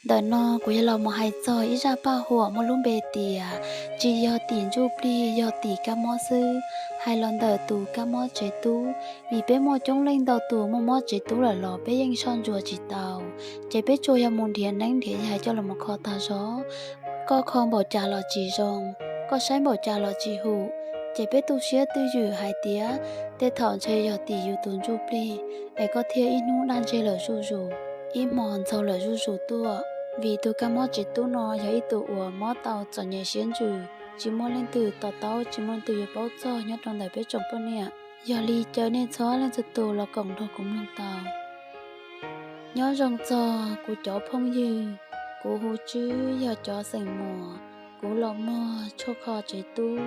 Ntawm no kuv yuav los mus hais txog ib zaj paj huam muaj lub npe tias tsis yog tim ntsuj plig, yog tim kab mob xwb. Hais los ntawm tus kab mob tsev tub, vim peb muaj coob leej ntau tus muaj mob tsev tub lawm los peb yeej soj ntsuam tsis tau, ces peb tsuas yog mus nrhiav neeb nrhiav yaig coj los mus kho tag zog. Koj kho npaum cas los tsis zoo, koj saib npaum cas los tsis hum, ces peb tu siab twj ywm hais tias tej thaum ntshe yog tim yus tus ntsuj plig es koj thiaj ib hnub daj ntseg lawm zuj zus, ib hmos ntxaug lawm zuj zus tuaj. Vim tus kab mob tsev tub no yog ib tug uas mob tau txom nyem siab ntsws, tsis muaj leej twg to taub, tsis muaj leej twg yuav paub txog nyob rau ntawm peb tsoom poj niam. Yog li caw nej txhua leej txhua tus los koom nrog kuv mloog tau. Nyob zoo txog kuv cov phooj ywg, kuv hu Tswb yog cov xeem Muas. Kuv los muag tshuaj kho tsev tub,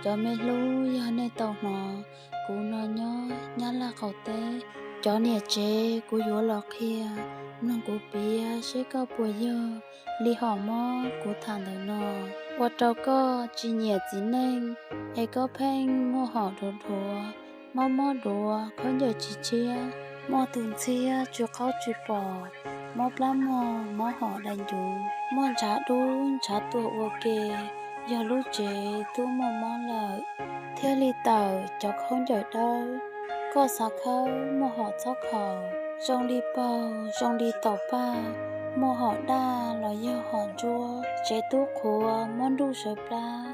cov me hlub yog nej tau hnov, kuv no nyob Nyab Laj qaum teb. Cov niam tsev kuv yuav los qhia, mloog kuv piav seb koj puas yog li hom mob kuv tham ntawm no. Ua rau koj tsis nyiam txiv neej, es koj pheej muaj hom dhuav dhuav, mob mob duav khaub ncaws tsis tshiab, muaj tus ntxhiab tsw qaub tsw pom, mob plab mog, mob hom dai ncuv, muaj ntshav dub ntshav tuag ua ke, yog lub tsev twb muaj mob lawm, thiaj li tawm cov khaub ncaws dawb. Koj xav khawb muaj hom txhob khaus, zoo li paug zoo li taum paj, muaj hom daj los yog hom ntsuab, tsev tub qhuav, mob nruj sawv plab,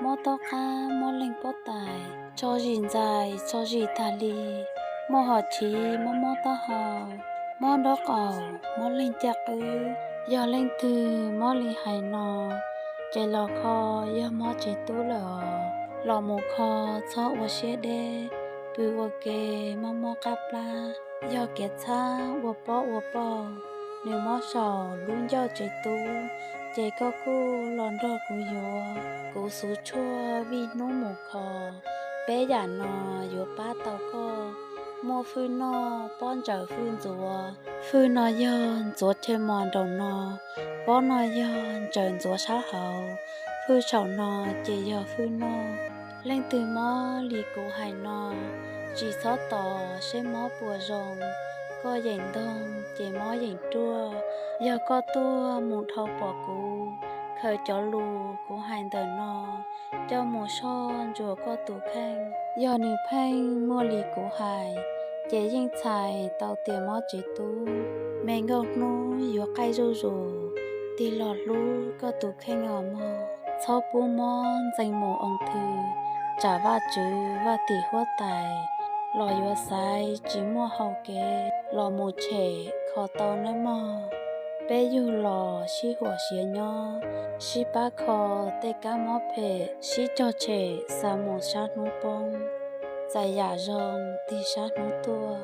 mob tob qab, mob leeg pob tais, tso zis ntxais tso zis tag li, muaj hom chiv, mob mob taub hau, mob nraub qaum, mob leeg caj qwb. Yog leej twg mob li hais no, ces los kho yog mob tsev tub lawm os. Los mus kho txhob ua siab deb, pw ua ke mob mob qab plab, yog kev txhab ua pob ua poj, nws mob saum lub ncauj tsev tub, ces koj kuj los nrog kuv yuav, kuv xuv tshuaj vij hnub mus kho. Peb yam no yuav pab tau koj, muaj fwj noj pob ntsaws fwj ntxuav. Fwj no yog ntxuav chaw mos nraum no, pob no yog ntsaws ntxuav sab hauv, fwj saum no ces yog fwj noj. Leej twg mob li kuv hais no, tsis txhob tos seb mob puas zoo, koj yeem ntoog ces mob yeem ruaj. Yog koj tuaj mus dhau pom kuv, khaws cov lus kuv hais ntawm no coj mus soj ntsuas koj tus kheej. Yog nws pheej muaj li kuv hais, ces yeej txhais tau tias mob tsev tub. Me nkauj hnub yuav qaij zuj zus, tig los hlub koj tus kheej os mog. Txhob pub mob ntxees mus oo thw, tsam Vajtswv Vaj Tim Huab Tais los yuav xaiv tsis muaj hau kev los mus tshem kho tau nawb mog. Peb yug los sib huam siav nyob, sib pab kho tej kab mob phem, sib cog tshem xa mus sab hnub poob, txais yam zoo tig sab hnub tuaj.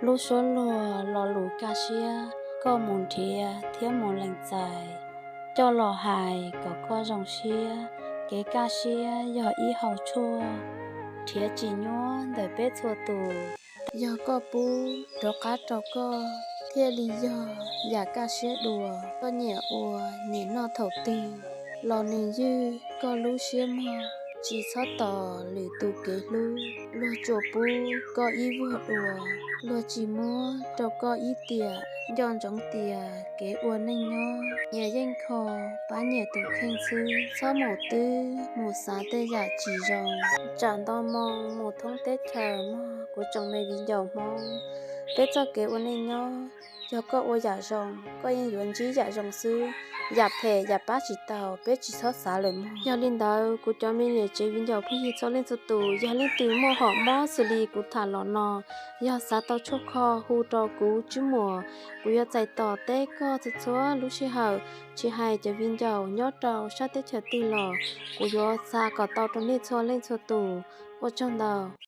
Lub suab luag lo lus kaj siab, koj mus nrhiav thiab mus lees txais, coj los hais kom koj zoo siab. Kev kaj siab yog ib hau tshuaj, nrhiav tsis nyuab ntawm peb txhua tus. Yog koj pub rov qab rau koj, thiaj li yog yam kaj siab dua. Koj nyiam ua nyiam noj thaum twg los nws ywj koj lub siab mog. Tsis txhob tos lwm tus kev hlub, luag tsuas pub koj ib vuag dua, luag tsis muab rau koj ib tiam. Nco ntsoov tias kev ua neej nyob nyias yeej kho pab nyias tus kheej xwb. Txhob mus twb mus xav tej yam tsis zoo, tsam nto moo mus thoob teb chaws mog kuv tsoom me viv ncaus Hmoob. Peb txoj kev ua neej nyob, yog koj ua yam zoo koj yeej yuav ntsib yam zoo xwb. Yam phem yam pab tsis tau peb tsis txhob xav lawm mog. Yog li ntawd kuv cov me niam tsev viv ncaus phooj ywg txhua leej txhua tus, yog leej twg muaj hom mob xws li kuv tham los no, yog xav tau tshuaj kho hu rau kuv Tswb Muas, kuv yuav txais tos teb koj txhua txhua lub sij hawm. Tsis hais cov viv ncaus nyob rau sab teb chaws twg los kuv yuav xa kom tau rau nej txhua leej txhua tus. Ua tsaug ntau.